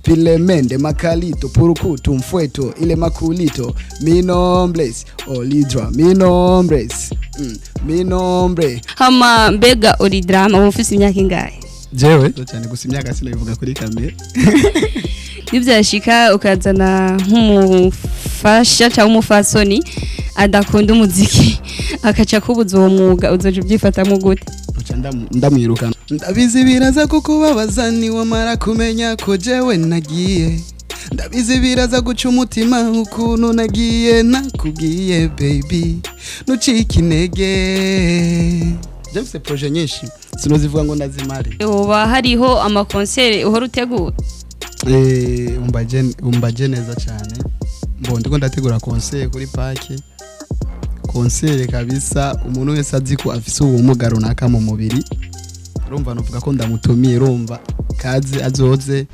Pilemende makalito purukutu mfweto ile makulito. Mi nombres Olidra, mi nombres mi nombre. Hama mbega Olidrama uba ufise imyaka ingahe? Jewe cyane gusa imyaka sinabivuga kuri kamera. Nivyashika ukazana nk'umufasha cyangwa umufasoni adakunda umuziki akaca kubuza uwo mwuga, uzoja ubyifatamo gute? Nca ndamwirukana. Ndabizi biraza kukubabaza niwamara kumenya ko jewe nagiye. Ndabizi biraza guca umutima ukuntu nagiye nakubwiye baby nucika intege. Je mfise projet nyinshi sinozivuga ngo ndazimare. Hoba hariho ama concert uhora utegura? Umbaje neza cyane. Mbo ndiko ndategura concert kuri park, concert kabisa umuntu wese azi ko afise ubumuga runaka mu mubiri, urumva novuga ko ndamutumiye, urumva kaze azoze.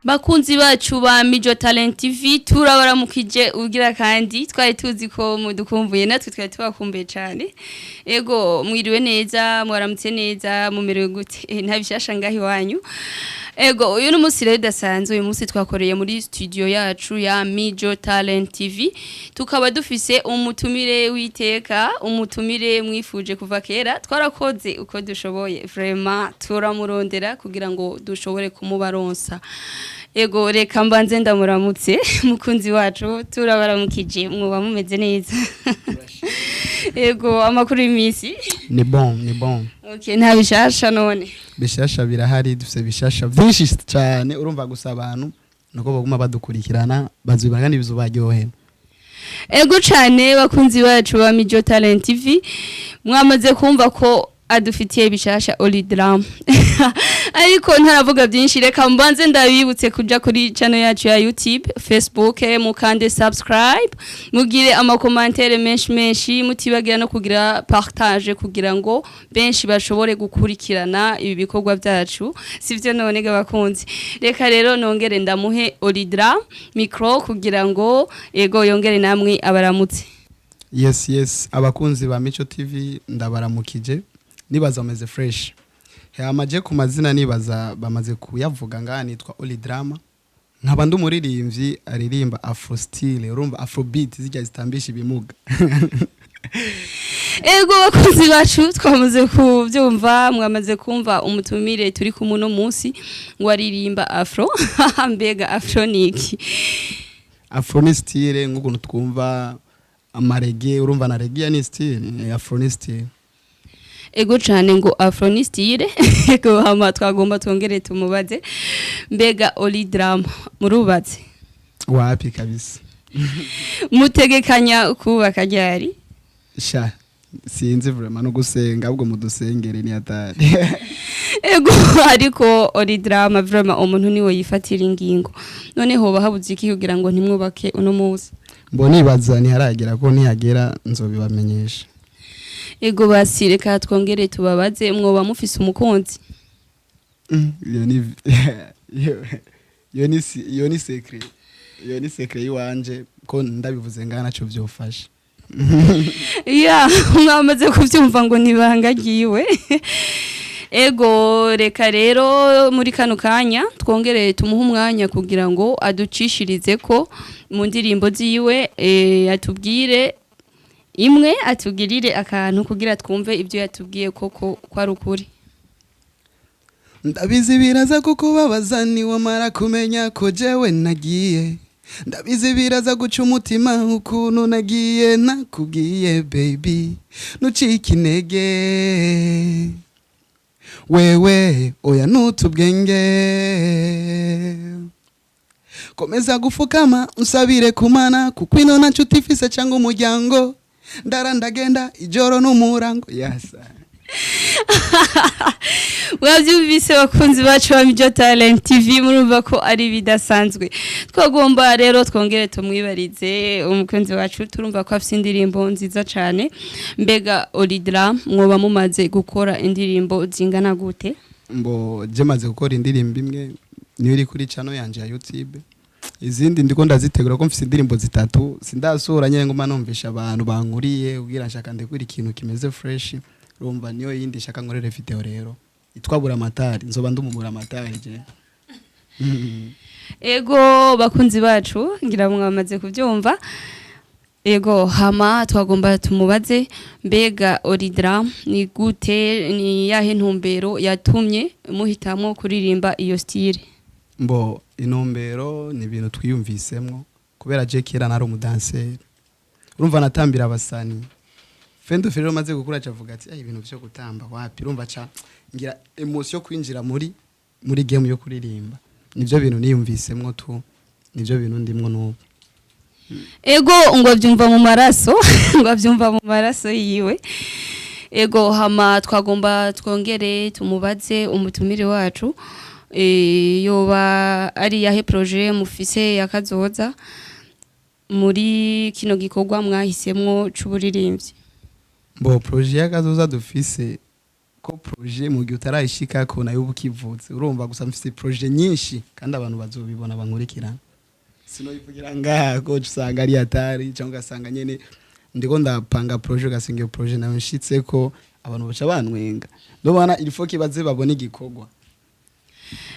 Bakunzi bacu ba Mijo Talent TV, turabaramukije ugira kandi twari tuzi ko mudukumbuye, natwe twari tubakumbuye cyane. Ego, mwiriwe neza, mwaramutse neza, mumerewe gute? Nta bishasha ngaho iwanyu? Ego, uyu ni umunsi rero udasanzwe. Uyu munsi twakoreye muri studio yacu ya Mijo Talent TV, tukaba dufise umutumire w'iteka, umutumire mwifuje kuva kera. Twarakoze uko dushoboye vraiment, turamurondera kugira ngo dushobore kumubaronsa. Ego, reka mbanze ndamuramutse. Mukunzi wacu, turabaramukije, mwoba mumeze neza? Ego, amakuru y'iminsi? Ni bon, ni bon. Okay, nta bishasha none? Bishasha birahari, dufise bishasha vyinshi cyane. Urumva gusa abantu nuko baguma badukurikirana bazibana kandi bizobaryohera. Ego cane, bakunzi bacu ba Mijo Talent TV, mwamaze kumva ko adufitiye bishasha Olidram. Ariko ntaravuga byinshi, reka mbanze ndabibutse kuja kuri channel yacu ya YouTube, Facebook, mukande subscribe, mugire ama commentaire menshi menshi, mutibagira no kugira partage kugira ngo benshi bashobore gukurikirana ibi bikorwa byacu. Sivyo none ga bakunzi? Reka rero nongere ndamuhe Olidra micro kugira ngo ego yongere namwe abaramutse. Yes, abakunzi ba Mico TV ndabaramukije, nibaza bameze fresh. Hamaje ku mazina nibaza bamaze kuyavuga ngaha, nitwa Olidrama, nkaba ndi umuririmbyi aririmba afro style, urumva afrobeat zijya zitambisha ibimuga. Ego bakunzi bacu, twamaze kubyumva, mwamaze kumva umutumire turi kumwe uno munsi ngo aririmba afro. Mbega afro ni iki? Afro ni style nk'ukuntu twumva ama reggae, urumva na reggae ni style, afro ni style. Ego cane, ngo afro ni style. Ego, hama twagomba twongere tumubaze, mbega Olidrama murubatse? Wapi kabisa. Mutegekanya kubaka ryari? Sha sinzi vraiment, no gusenga ahubwo mudusengere ni atari. Ego, ariko Olidrama vraiment umuntu niwe yifatira ingingo. None hoba habuze iki kugira ngo ntimwubake uno munsi? Mbo nibaza ntiharagera, ko nihagera nzobibamenyesha. Ego basi, reka twongere tubabaze, mwoba mufise umukunzi? Iyo ni iyo ni secret, iyo ni secret yiwanje, ko ndabivuze ngaha naco vyofasha. Ya, mwamaze kuvyumva ngo nibanga ryiwe. Ego, reka rero muri kano kanya twongere tumuhe umwanya kugira ngo aducishirize ko mu ndirimbo ziwe, atubwire imwe, atugirire akantu kugira twumve ibyo yatubwiye koko ko ari ukuri. Ndabizi biraza kukubabaza niwamara kumenya ko jewe nagiye. Ndabizi biraza guca umutima ukuntu nagiye nakubwiye baby nucika intege. Wewe oya nutubwenge, komeza gufukama unsabire kumana, kuko ino nta nshuti ifise cyangwa umuryango, ndara ndagenda ijoro n'umurango yasa. Mwabyumvise bakunzi bacu ba Mijo Talent TV, murumva ko ari bidasanzwe. Twagomba rero twongere tumwibarize umukunzi wacu, turumva ko afite indirimbo nziza cyane. Mbega Olidra mwoba mumaze gukora indirimbo zingana gute? Mbo je maze gukora indirimbo imwe, niyo iri kuri channel yanje ya YouTube. Izindi ndiko ndazitegura, ko mfise indirimbo zitatu sindasura nyene, nguma numvisha abantu bankuriye kugira nshaka ndekura ikintu kimeze fresh. Urumva niyo yindi shaka nkorere video rero itwa Buramatari, nzoba ndi umuburamatari je. Ego, bakunzi bacu, ngira mwamaze kubyumva. Ego, hama twagomba tumubaze, mbega Olydram ni gute, ni yahe ntumbero yatumye muhitamwo kuririmba iyo style? Mbo intumbero ni ibintu twiyumvisemwo, kubera je kera nari umudanseri, urumva natambira abasani. Fendo rero maze gukura acavuga ati: "Ay, ibintu vyo gutamba wapi." Urumva ca ngira emotion yo kwinjira muri game yo kuririmba. Nivyo bintu niyumvisemwo tu, nivyo bintu ndimwo n'ubu. Ego, ngo abyumva mu maraso, ngo abyumva mu maraso yiwe. Ego, hama twagomba twongere tumubaze umutumire wacu, yoba ari yahe projet mufise yakazoza muri kino gikorwa mwahisemwo c'uburirimbyi? Mbo projet y'akazoza dufise, ko projet mu gihe utarayishikako nayo uba ukivutse, urumva. Gusa mfise projet nyinshi kandi abantu bazobibona bankurikirana. Sinoyivugira ngaha ko usanga ari hatari, cyangwa ugasanga nyene ndiko ndapanga projet, ugasanga iyo projet nayo nshitseko abantu baca banwenga. Ndobana il faut kibaze babone igikorwa.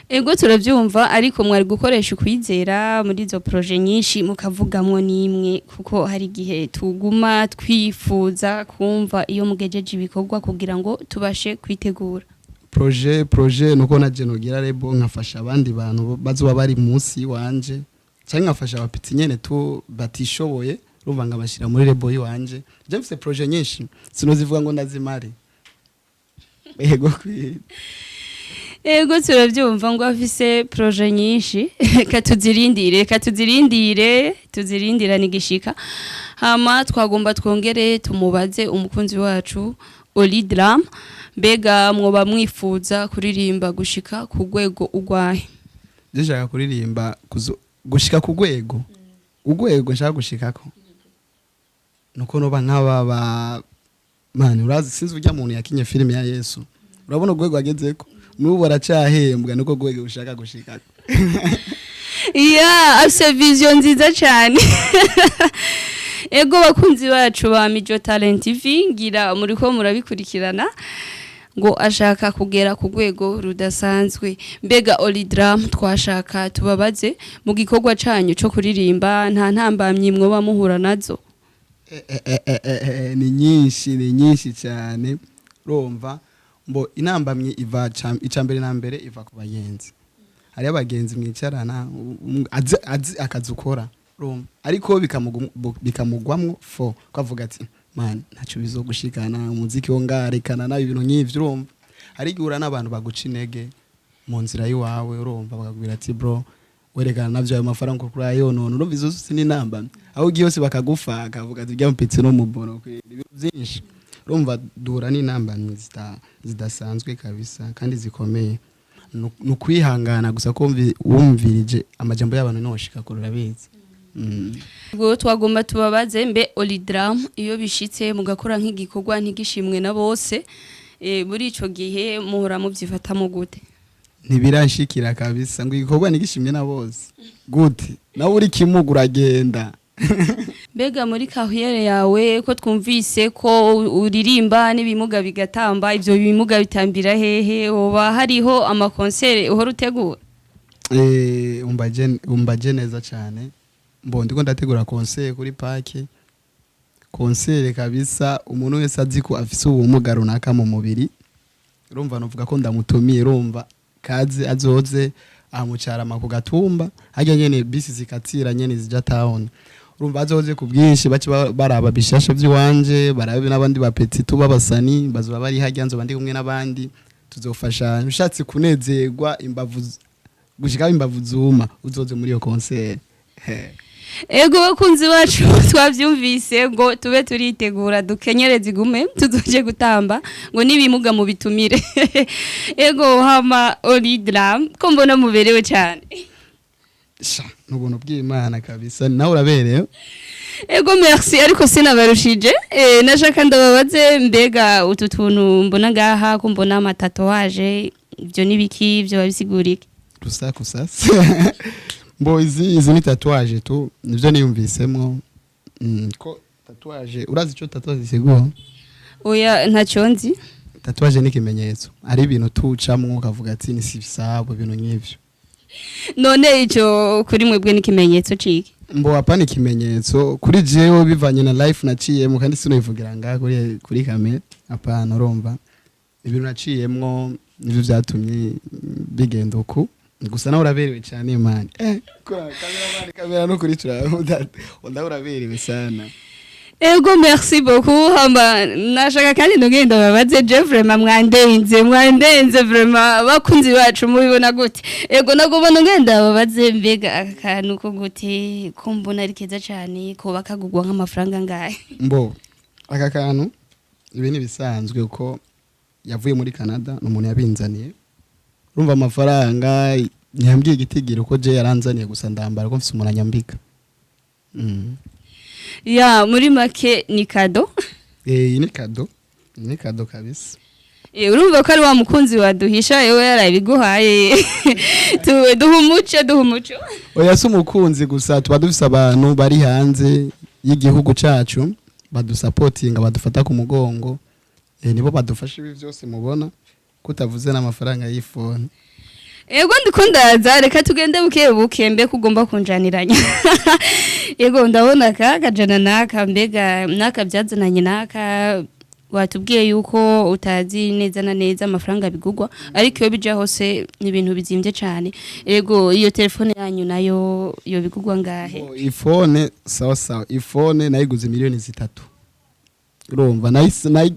Ego, turabyumva, ariko mwari gukoresha ukwizera muri izo projet nyinshi mukavugamwo n'imwe, kuko hari igihe tuguma twifuza kumva iyo mugejeje ibikorwa kugira ngo tubashe kwitegura. Projet nuko naje nogira label, nkafasha abandi bantu bazoba bari munsi wanje, cyangwa nkafasha abapetits nyene tu batishoboye, urumva nkabashira muri label yiwanje. Je mfise projet nyinshi, sinozivuga ngo ndazimare. Ego kwi. Ego, turabyumva, ngo afise projet nyinshi. Reka tuzirindire, reka tuzirindire, tuzirindirane igishika. Hama twagomba twongere tumubaze umukunzi wacu Olydram, mbega mwoba mwifuza kuririmba gushika ku rwego urwahe? Je nshaka kuririmba gushika ku rwego, urwego nshaka gushikako nuko noba nk'aba ba mani, urazi, sinzi urya muntu yakinye filime ya Yesu, urabona urwego agezeko n'ubu aracahembwa, nuko rwego ushaka gushikako. Ya, afise vision nziza cyane. Ego, bakunzi bacu ba Mijo Talent TV, ngira muriko murabikurikirana, ngo ashaka kugera ku rwego rudasanzwe. Mbega Olydram, twashaka tubabaze, mu gikorwa canyu co kuririmba nta ntambamyi mwoba muhura nazo? Ni nyinshi, ni nyinshi cyane. Urumva mbo inambamyi iva ica mbere na mbere iva ku bagenzi. Hariyo abagenzi mwicarana, azi akazi ukora, urumva, ariko bikamugwamwo fo ko avuga ati: "Man, ntacyo bizogushikana, umuziki wo ngarekana nawe," ibintu nk'ivyo. Urumva hari igihe uhura n'abantu baguca intege mu nzira y'iwawe, urumva bakakubwira ati: "Bro, werekana navyo ayo mafaranga kuri ayonona." Urumva izo zose ni intambamyi. Aho ugiye hose bakagufa, akavuga ati: "Ujya mupitsi no mubono." Ibintu byinshi, urumva duhura n'intambamyi zidasanzwe kabisa kandi zikomeye. Ni ukwihangana gusa, ko wumvirije amajambo y'abantu ntiwoshika kure, urabizi. Ubwo twagomba tubabaze, mbe Olydram, iyo bishitse mugakora nk'igikorwa ntigishimwe na bose, muri ico gihe muhora muvyifatamo gute? Ntibiranshikira kabisa ngo igikorwa ntigishimwe na bose. Gute nawe uri kimuga uragenda? Mbega muri carrière yawe, ko twumvise ko uririmba n'ibimuga bigatamba, ivyo bimuga bitambira hehe? Hoba hariho amaconcerts uhora utegura? Umbaje neza cyane. Mbo ndiko ndategura concert kuri park, concert kabisa. Umuntu wese azi ko afise ubumuga runaka mu mubiri, urumva novuga ko ndamutumiye, urumva kaze azoze amucarama ku gatumba harya nyene bisi zikatira nyene zija town. Urumva azoze ku bwinshi, bace baraba bishasha vy'iwanje, barabe n'abandi bapetits tuba basani bazoba bari harya. Nzoba ndi kumwe n'abandi, tuzofashanya. Ushatse kunezerwa imbavu gushika imbavu zuma, uzoze muri iyo concert. Ego, bakunzi bacu, twavyumvise, ngo tube turitegura, dukenyereze igume, tuzoje gutamba, ngo n'ibimuga mu bitumire. Ego, hama Olydram, ko mbona muberewe cyane? Sha, n'ubuntu bw'Imana kabisa, nawe uraberewe. Ego, merci, ariko sinabarushije. Nashaka ndababaze, mbega utu tuntu mbona ngaha, ko mbona amatatouages, ibyo nibiki? Ibyo babisigura iki? Rusaku sasa. Mbo izi ni tatouage tu, nivyo niyumvisemwo. Ko tatouage, urazi ico tatouage isigura? Oya, ntacyo nzi. Tatouage ni ikimenyetso, ari ibintu tucamwo ukavuga ati ni sibisabo, ibintu nk'ivyo. None ico kuri mwebwe n'ikimenyetso ciki? Mbo hapana, ikimenyetso kuri jewe bivanye na life naciyemo, kandi sinoyivugira ngaha kuri kamera, hapana. Urumva ibintu naciyemwo nivyo vyatumye bigenda uku. Gusa nawe uraberewe cyane man. Kura cameraman, kamera no kuri tura uraberewe sana. Ego, merci beaucoup. Hamba nashaka kandi ndugenda babaze je, vraiment mwandenze, mwandenze vraiment. Bakunzi bacu, mubibona gute? Ego, nagomba ndugenda babaze, mbega aka kantu ko gute ko mbona ari keza cyane, ko bakagugwa nk'amafaranga ngahe? Mbo aka kantu, ibi ni bisanzwe uko yavuye muri Canada, ni umuntu yabinzaniye. Urumva amafaranga ntiyambwiye igitigiri, uko je yaranzaniye gusa ndambara ko mfise umuntu anyambika. Ya, muri make ni cadeau. Eh, iyi ni cadeau, iyi ni cadeau kabisa. Urumva ko ari wa mukunzi waduhisha yewe yarabiguhaye. Duha umuco, duha umuco. Oya, si umukunzi gusa, tuba dufise abantu bari hanze y'igihugu cacu badusapotinga, badufata ku mugongo. Nibo badufasha ibi byose mubona, kutavuze n'amafaranga y'ifone. Ego, ndiko ndaza, reka tugende buke buke. Mbe kugomba kunjaniranya? Ego, ndabona ka kajana naka, mbega naka byazananye naka? Watubwiye yuko utazi neza na neza amafaranga bigugwa, ariko iyo bija hose ni ibintu bizimbye cyane. Ego, iyo telefone yanyu nayo yo bigugwa ngahe? Oh, ifone, sawa sawa, ifone nayiguze miliyoni 3. Urumva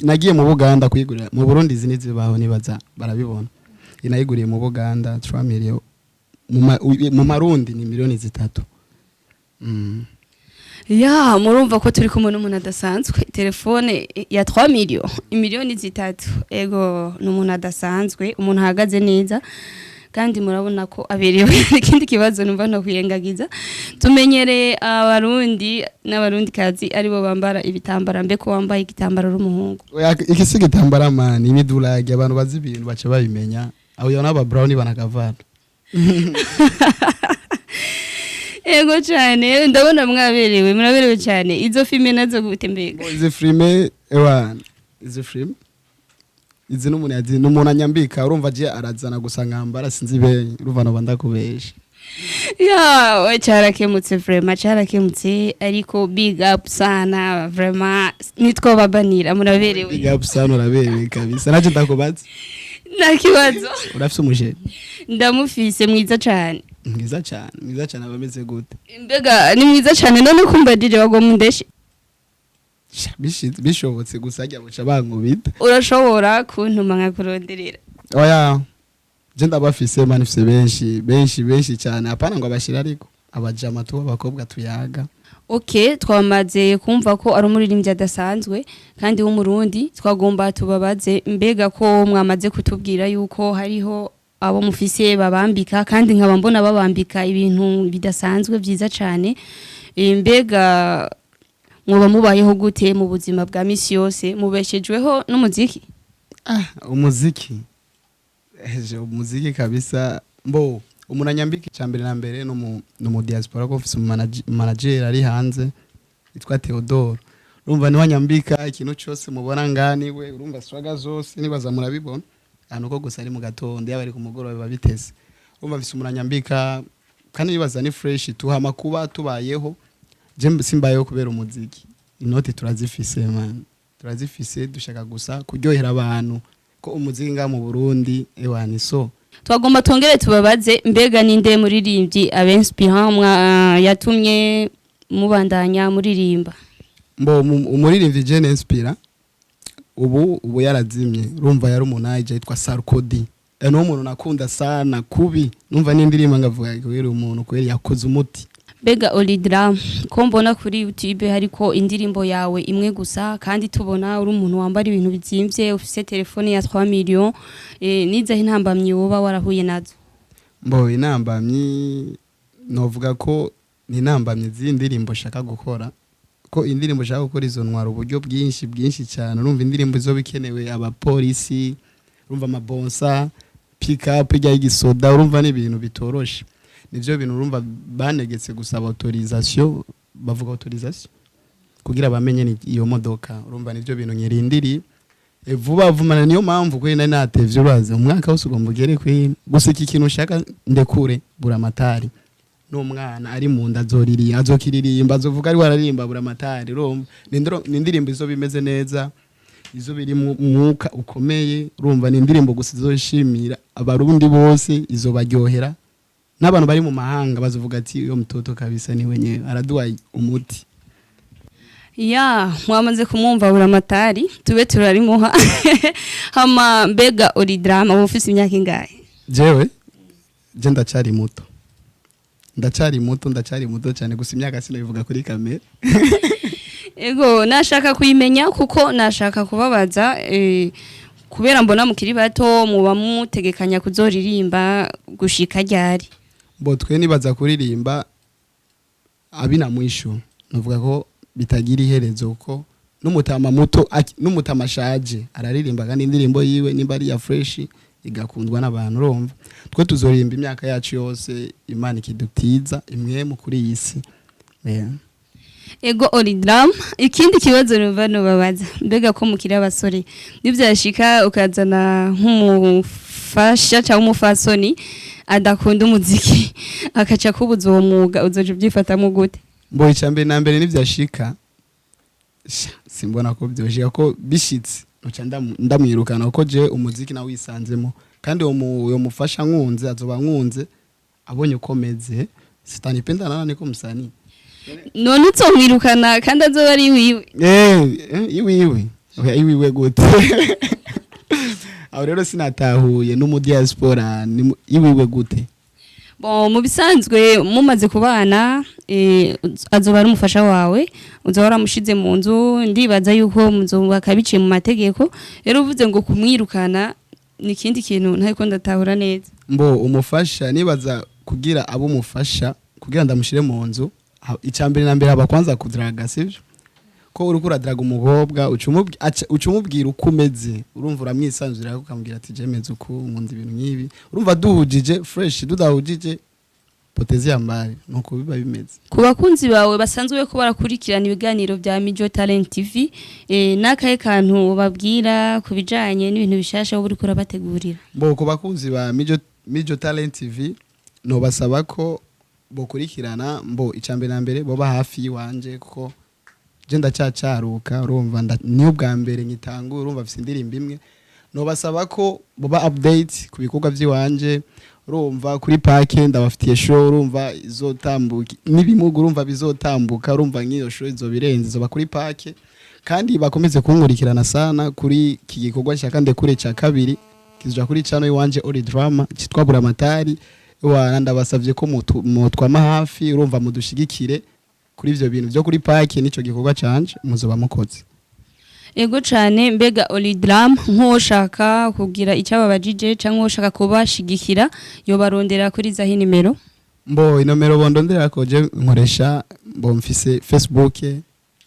nagiye mu Buganda kuyigurira. Mu Burundi izi ntizibaho, nibaza barabibona. Nayiguriye mu Buganda 3 million, mu Marundi ni miliyoni 3. Ya, murumva ko turi kumwe n'umuntu adasanzwe. Telefone ya 3 million, imiliyoni 3. Ego, ni umuntu adasanzwe, umuntu ahagaze neza, kandi murabona ko aberewe. Ikindi kibazo numva no kwirengagiza, tumenyereye Abarundi n'Abarundi kazi aribo bambara ibitambara. Mbe ko wambaye igitambara uri umuhungu? Oya, iki si igitambara man, ni durage. Abantu bazi ibintu baca babimenya. Abo n'aba brown banakavana. Ego cyane, ndabona mwaberewe, muraberewe cyane. Izo filme nazo gute mbega? Izi filme, ewa, izi filme izi n'umuntu yazi, n'umuntu anyambika. Urumva agiye arazana gusa nkambara, sinzi benye, urumva noba ndakubesha. Ya, we cyarakemutse vraiment, cyarakemutse. Ariko big up sana vraiment, nitwo babanira, muraberewe. Big up sana, uraberewe kabisa. Nacyo ndakubaza. Nta kibazo. Urafise umujeri? Ndamufise, mwiza cyane. Mwiza cyane, mwiza cyane abameze gute? Mbega ni mwiza cyane, none kumva DJ wagomba undeshe? Sha, bishobotse gusa ajya buca bankubita. Urashobora kuntuma nkakuronderera. Oya, je ndabafise man, mfise benshi benshi benshi cyane. Hapana ngo abashira, ariko abajama tu, abakobwa tuyaga. Ok, twamaze kumva ko ari umuririmbyi adasanzwe kandi w'Umurundi. Twagomba tubabaze, mbega ko mwamaze kutubwira yuko hariho abo mufise babambika, kandi nkaba mbona babambika ibintu bidasanzwe byiza cyane, mbega mwoba mubayeho gute mu buzima bwa misi yose? Mubeshejweho n'umuziki? Ah, umuziki, eje umuziki kabisa. Mbo umuntu anyambika, icambere na mbere no mu diaspora, ko ufise manager ari hanze yitwa Theodore. Urumva niwe anyambika ikintu cyose mubona ngani we. Urumva swaga zose nibaza murabibona, ahantu ko gusa ari mu gatondo, yaba ari ku mugoroba biba biteze. Urumva mfise umuntu anyambika kandi nibaza ni fresh. Tuhama kuba tubayeho, je simbayeho kubera umuziki. Inoti turazifise man, turazifise, dushaka gusa kuryohera abantu, ko umuziki nga mu Burundi, ewa, ni so. Twagomba tongere tubabaze, mbega ninde muririmbyi abenspirant mwa yatumye mubandanya muririmba? Mbo umuririmbyi je inspira ubu yarazimye, urumva yari umuntu yitwa Sarkodie. Ni umuntu nakunda sana kubi, numva n'indirimbo ngavuga kubera umuntu kubera yakoze umuti. Mbega Olidram, ko mbona kuri YouTube hariko indirimbo yawe imwe gusa, kandi tubona uri umuntu wambara ibintu bizimvye, ufise telefone ya 3 millions, nizaho intambamyi woba warahuye nazo? Mbo intambamyi novuga ko ni intambamyi z'indirimbo shaka gukora, ko indirimbo shaka gukora izo ntwara uburyo bwinshi bwinshi cyane. Urumva indirimbo izo bikenewe abapolisi, urumva amabonsa, pick up ijya y'igisoda, urumva ni ibintu bitoroshe. Nivyo bintu urumva banegetse gusaba autorisation, bavuga autorisation kugira bamenye ni iyo modoka. Urumva nivyo bintu nyirindiri. Vuba vumana, niyo mpamvu kuri nari natevye. Urazi umwaka wose ugomba ugere kuri gusa iki kintu ushaka ndekure. Buramatari n'umwana ari mu nda azoririye, azokiririmba, azovuga ari wararirimba Buramatari. Urumva ni indirimbo izo bimeze neza, izo biri mu mwuka ukomeye. Urumva ni indirimbo gusa izoshimira Abarundi bose, izobaryohera n'abantu bari mu mahanga bazovuga ati: "Uyo mtoto kabisa ni wenyewe araduha umuti." Ya, mwamaze kumwumva Buramatari, tube turarimuha. Hama mbega uri drama uba ufise imyaka ingahe? Jewe je ndacari muto, ndacari muto, ndacari muto cyane. Gusa imyaka sinabivuga kuri kamera. Ego, nashaka kuyimenya kuko nashaka kubabaza, kubera mbona mukiri bato, muba mutegekanya kuzoririmba gushika ryari? Bo twe nibaza kuririmba abina mwisho, nuvuga ko bitagira iherezo, ko n'umutama muto n'umutama ashaje araririmba, kandi indirimbo yiwe nimba ari ya fresh igakundwa n'abantu. Urumva twe tuzoririmba imyaka yacu yose Imana ikidutiza imwemu kuri iyi si. Yeah. Ego Olydram, ikindi kibazo numva nubabaza, mbega ko mukiri abasore, nivyashika ukazana nk'umufasha cyangwa umufasoni adakunda umuziki, akaca kubuza uwo mwuga, uzoja ubyifatamo gute? Mbo icambere na mbere nivyashika, sha, simbona ko vyoshika, ko bishitse noca ndamwirukana, kuko je umuziki nawisanzemo, kandi uwo mufasha nkunze azoba nkunze abonye uko meze. Sitanipenda nana niko msanii. None uzomwirukana kandi azoba ari wiwe? Iwiwe, oya, iwiwe gute? Aho rero sinatahuye n'umu diaspora iwiwe gute? Bon, mu bisanzwe mumaze kubana, azoba ari umufasha wawe, uzoba waramushize mu nzu, ndibaza yuko muzubaka biciye mu mategeko. Rero uvuze ngo kumwirukana ni ikindi kintu ntariko ndatahura neza. Mbo umufasha, nibaza kugira abo umufasha, kugira ndamushire mu nzu, icambere na mbere haba kwanza kudraga, sivyo? Ko uriko uradraga umukobwa, uca umubwira uko umeze. Urumva uramwisanzurira, ukamubwira ati: "Je meze uku, nkunda ibintu nk'ibi." Urumva duhujije fresh, tudahujije potezi yambare, nuko biba bimeze. Ku bakunzi bawe basanzwe ko barakurikirana ibiganiro bya Mijo Talent TV, n'akahe kantu babwira ku bijanye n'ibintu bishasha wowe uriko urabategurira? Mbo ku bakunzi ba Mijo Talent TV, nobasaba ko bokurikirana. Mbo icambere na mbere boba hafi yiwanje, kuko je ndacyacaruka. Urumva niyo bwa mbere nkitangura, urumva mfise indirimbo imwe. Nobasaba ko boba update ku bikorwa by'iwanje. Urumva kuri pake ndabafitiye show, urumva izotambuka n'ibimuga, urumva bizotambuka. Urumva nk'iyo show izobirenze, izoba kuri pake. Kandi bakomeze kunkurikirana sana kuri iki gikorwa cya kandekure cya kabiri kizoja kuri channel iwanje Ori Drama cyitwa Buramatari. Wa ndabasavye ko mutwama hafi, urumva mudushigikire kuri ivyo bintu byo kuri pake nico gikorwa canje, muzoba mukoze. Ego cane. Mbega Olydram, nk'ushaka kugira icyo ababajije cyangwa ushaka kubashigikira, yobarondera kuri zahi nimero? Mbo inomero bondondera ko je nkoresha, mbo mfise Facebook,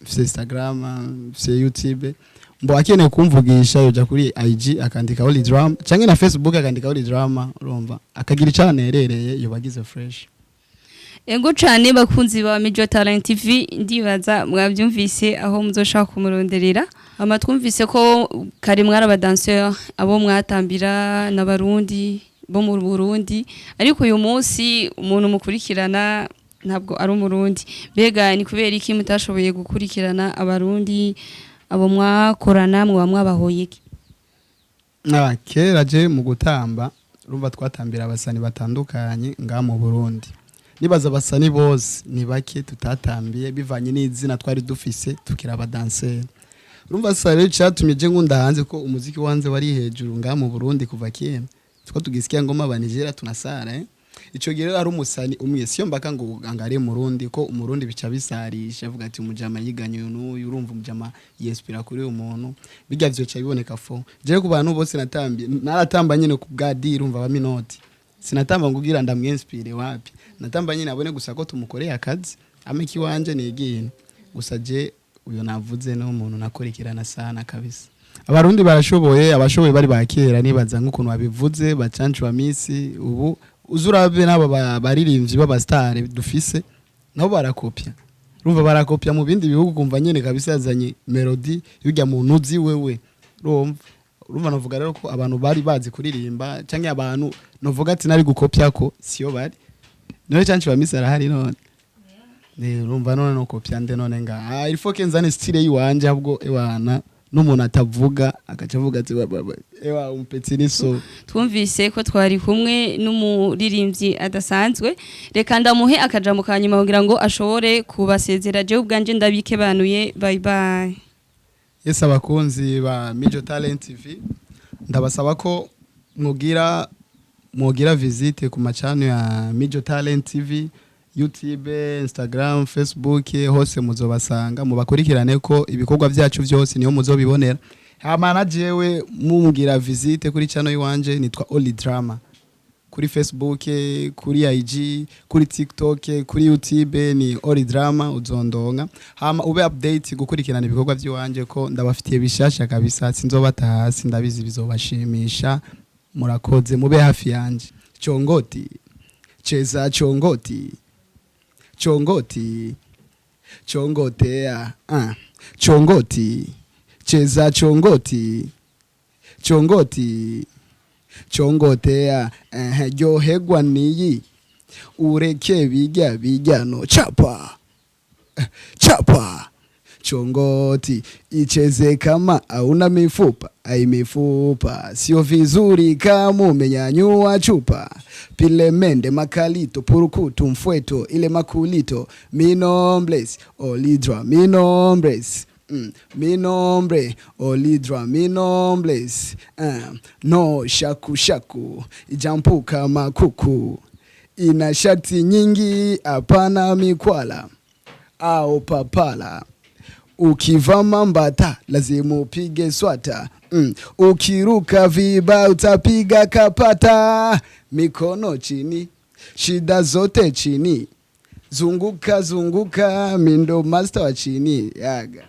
mfise Instagram, mfise YouTube. Mbo akeneye kumvugisha yoja kuri IG akandika Holy Drama, canke na Facebook akandika Holy Drama. Urumva akagira icanerereye, yobagize fresh. Ego cane, bakunzi ba Mijo Talent TV, ndibaza mwabyumvise aho muzoshaka kumuronderera. Ama twumvise ko kare mwari abadanseur, abo mwatambira n'Abarundi bo mu Burundi, ariko uyu munsi umuntu mukurikirana ntabwo ari Umurundi. Mbega ni kubera iki mutashoboye gukurikirana Abarundi abo mwakorana? Mwaba mwabahoye iki? Ah, kera je mu gutamba, urumva twatambira abasani batandukanye ngaha mu Burundi. Nibaza abasani bose ni bake tutatambiye, bivanye n'izina twari dufise tukiri abadanseri. Urumva sasa rero cyatumye je nkunda hanze, ko umuziki wanze wari hejuru ngaha mu Burundi kuva kera, two tugisikia ngoma ba Nigeria tunasara, eh? Ico gihe rero ari umusani umwe, siyo mbaka ngo angare Murundi, ko Umurundi bica bisarisha, avuga ati: "Umujama yiganye uyu n'uyu." Urumva umujama yespira kuri uyu muntu, bijya vyoca biboneka fo. Je ku bantu bose natambiye, naratamba nyene ku bwa deal. Urumva ba minoti sinatamba ngo ugira ndamwinspire, wapi. Natamba nyine abone gusa ko tumukoreye akazi, ameki wanje nigiye gusa. Je uyo navuze no umuntu nakurikirana sana kabisa. Abarundi barashoboye, abashoboye bari bakera. Nibaza nk'ukuntu babivuze bacancu wa misi ubu, uzurabe n'aba baririmbyi b'abastare dufise, nabo barakopya. Urumva barakopya mu bindi bihugu, kumva nyene kabisa yazanye melody bijya mu ntuzi wewe. Urumva novuga rero ko abantu bari bazi kuririmba, canke abantu novuga ati nari gukopya ko siyo bari. None canke bamisi arahari none? Urumva none no kopya nde none nga? Ah, il faut que nzane style yiwanje, ahubwo ewana n'umuntu atavuga agaca avuga ati: "Ewa umpetsi ni so." Twumvise ko twari kumwe n'umuririmbyi adasanzwe. Reka ndamuhe akajambo ka nyuma kugira ngo ashobore kubasezera. Jewe ubwanje ndabikebanuye, bye bye. Yes, abakunzi ba Mijo Talent TV, ndabasaba ko mugira visite ku macano ya Mijo Talent TV, YouTube, Instagram, Facebook, hose muzobasanga, mubakurikirane ko ibikorwa byacu byose niho muzobibonera. Hama na jewe mumugira visite kuri channel yiwanje, nitwa Oli Drama kuri Facebook, kuri IG, kuri TikTok, kuri YouTube ni Oli Drama, uzondonga. Hama ube update gukurikirana ibikorwa by'iwanje, ko ndabafitiye bishasha kabisa, sinzobata hasi, ndabizi bizobashimisha. Murakoze, mube hafi yanje. Chongoti cheza, chongoti chongoti chongotea, chongoti cheza, chongoti chongoti chongotea, ryoherwa niyi, ureke bijya bijya no chapa chapa. Chongoti icheze kama hauna mifupa, ai mifupa sio vizuri kama umenyanyua chupa. Pilemende makalito purukutu mfweto ile makulito. Mi nombres Olidra, mi nombres. Mi nombre Olidra, mi nombres, no shaku shaku ijampuka makuku ina shati nyingi, hapana mikwala au papala. Ukivaa mambata lazima upige swata. Ukiruka viba utapiga kapata. Mikono chini, shida zote chini, zunguka zunguka, mindo master wa chini yaga.